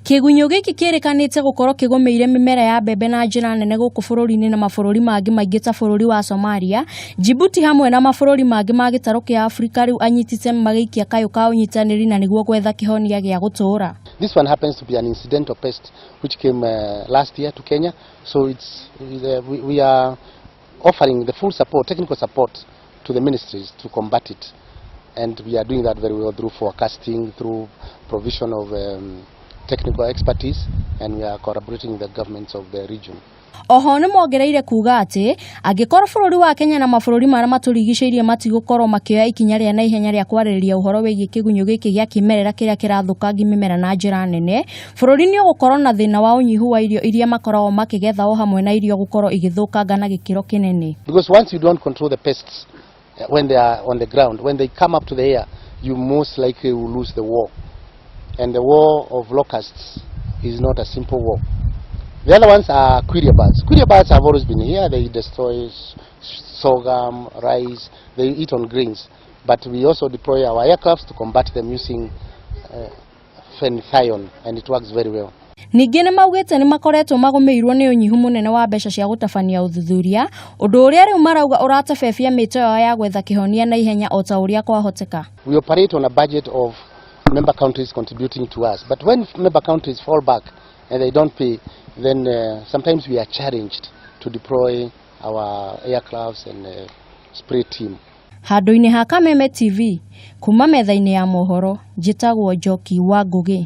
Kĩgunyũ gĩkĩ kĩrĩkanĩte gũkorwo kĩgũmĩire mĩmera ya mbembe na njĩra nene gũkũ bũrũri-inĩ na mabũrũri mangĩ maingĩ ta bũrũri wa Somalia, Djibouti hamwe na mabũrũri mangĩ ma gĩtarũ kĩa Afrika. Rĩu anyiti itemi magĩikia kayũ ka ũnyitanĩri na nĩguo gwetha kĩhonia gĩa gũtũũra. This one happens to be an incidental pest which came last year to Kenya. So we are offering the full support, technical support to the ministries to combat it. And we are doing that very well through forecasting, through provision of technical expertise, and we are collaborating with the governments of the region. Oho nĩ mongereire kuga atĩ angĩkorwo bũrũri wa Kenya na mabũrũri marĩa matũrigicĩirie matigũkorwo makĩoya ikinya rĩa naihenya rĩa kwarĩrĩria ũhoro wĩgiĩ kĩgunyũ gĩkĩ gĩa kĩmerera kĩrĩa kĩrathũkangia mĩmera na njĩra nene, bũrũri nĩ ũgũkorwo na thĩna wa ũnyihu wa irio iria makoragwo makĩgetha o hamwe na irio gũkorwo igĩthũkanga na gĩkĩro kĩnene. Because once you don't control the pests when they are on the ground, when they come up to the air, you most likely will lose the war. And the war of locusts is not a simple war. The other ones are quelea birds. Quelea birds have always been here. They destroy sorghum, rice, they eat on grains. But we also deploy our aircrafts to combat them using fenthion, and it works very well. Ningĩ nĩ maugĩte nĩ makoretwo magũmĩirwo nĩ ũnyihu mũnene wa mbeca cia gũtabania ũthuthuria, ũndũ ũrĩa rĩu marauga ũratebebia mĩto yao ya gwetha kĩhonia na ihenya o ta ũrĩa kwahoteka. We operate on a budget of member countries contributing to us. But when member countries fall back and they don't pay, then sometimes we are challenged to deploy our aircrafts and spray team. Handũ-inĩ ha Kameme TV kuma metha-inĩ ya mohoro, njĩtagwo Njoki wa Ngũgĩ.